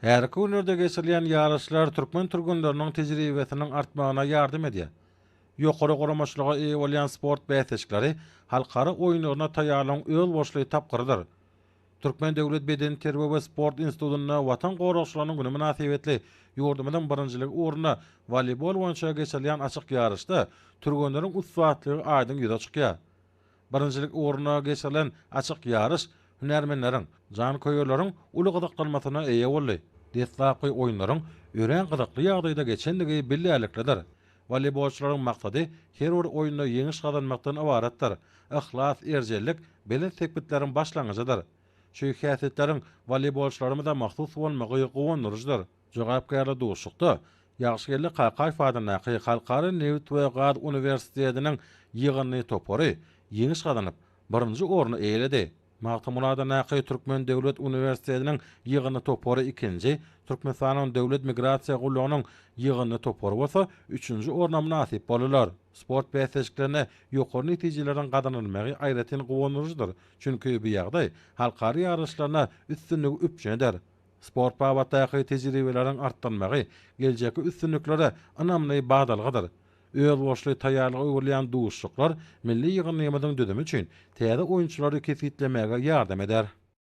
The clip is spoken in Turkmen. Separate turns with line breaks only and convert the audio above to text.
Häzirki günlerde geçirilýän ýaryşlar türkmen türgenleriniň tejribesiniň artmagyna ýardam edýär. Ýokary guramaçylyga eýe bolýan sport bäsleşikleri halkara oýunlaryna taýýarlygyň özboluşly tapgyrydyr. Türkmen döwlet bedenterbiýe we sport institutynda Watan goragçylarynyň güni mynasybetli ýurdumyzyň birinjiligi ugrunda woleýbol boýunça geçirilýän açyk ýaryşda türgenleriň ussatlygy aýdyň ýüze çykýar. Birinjilik ugrunda geçirilen açyk ýaryş hünärmenleriň, janköýerleriň uly gyzyklanmasyna eýe boldy. Deslapky oýunlaryň örän gyzykly ýagdaýda geçendigi bellärliklidir. Woleýbolçylaryň maksady her bir oýunda ýeňiş gazanmakdan ybaratdyr. Yhlas, erjellik belent sepgitleriň başlangyjydyr. Şu häsiýetleriň woleýbolçylarymyza mahsus bolmagy guwandyryjydyr. Jogapkärli duşuşykda Ýagşygeldi Kakaýew adyndaky Halkara nebit we gaz uniwersitetiniň ýygyndy topary ýeňiş gazanyp, birinji orny eýeledi. Magtymguly adyndaky Türkmen döwlet uniwersitetiniň ýygyndy topary ikinji, Türkmenistanyň Döwlet migrasiýa gullugynyň ýygyndy topary bolsa üçünji orna mynasyp boldular. Sport bäsleşiklerinde ýokary netijeleriň gazanylmagy aýratyn guwandyryjydyr, çünki bu ýagdaý halkara ýaryşlarynda üstünligi üpjün eder. Sport babatdaky tejribeleriň artdyrylmagy geljekki üstünliklere ynamly badalgadyr. Özboluşly taýýarlyga öwrülýän duşuşyklar milli ýygyndymyzyň düzümi üçin täze oýunçylary kesgitlemäge ýardam eder.